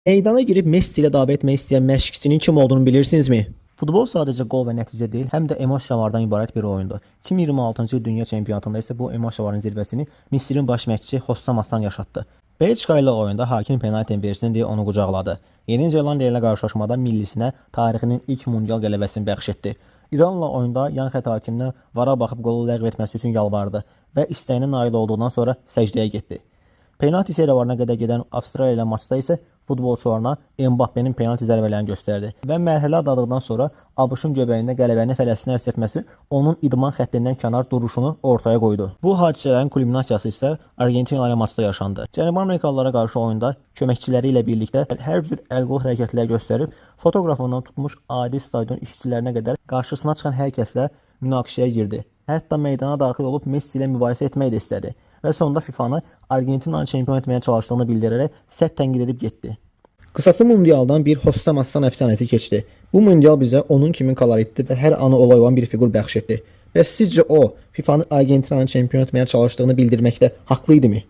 Meydana girib Messi ilə dava etmək istəyən məşqçinin kim olduğunu bilirsinizmi? Futbol sadəcə qol və nəticə deyil, həm də emosiyalardan ibarət bir oyundur. 2026-cı il dünya çempionatında isə bu emosiyaların zirvəsini Misirin baş məşqçisi Hossam Hassan yaşatdı. Belçika ilə oyunda hakim penalti versin deyə onu qucaqladı. Yeni Zelandiya ilə qarşılaşmada millisinə tarixinin ilk mundial qələbəsini bəxş etdi. İranla oyunda yan xətt hakiminə vara baxıb qolu ləğv etməsi üçün yalvardı və istəyinə nail olduqdan sonra səcdəyə getdi. Penalti seriyalarına qədər gedən Avstraliya ilə maçda isə futbolçularına Mbappenin penalti zərbələrini göstərdi və mərhələ adladıqdan sonra ABŞ-ın göbəyində qələbəni Fələstinə etməsi onun idman xəttindən kənar duruşunu ortaya qoydu. Bu hadisələrin kulminasiyası isə Argentina ilə maçda yaşandı. Cənubi Amerikalılara qarşı oyunda köməkçiləri ilə birlikdə hər cür əl-qol hərəkətlər göstərib, fotoqrafından tutmuş adi stadion işçilərinə qədər qarşısına çıxan hər kəslə münaqişəyə girdi. Hətta meydana daxil olub Messi ilə mübahisə etmək də istədi və sonunda FIFA-nı Argentinanı çempion etməyə çalışdığını bildirərək sərt tənqid edib getdi. Qısası mundialdan bir Hossam Hassan əfsanəsi keçdi. Bu mundial bizə onun kimi koloritli və hər anı olay olan bir fiqur bəxş etdi. Bəs sizcə o FIFA-nı Argentinanı çempion etməyə çalışdığını bildirməkdə haqlı idimi?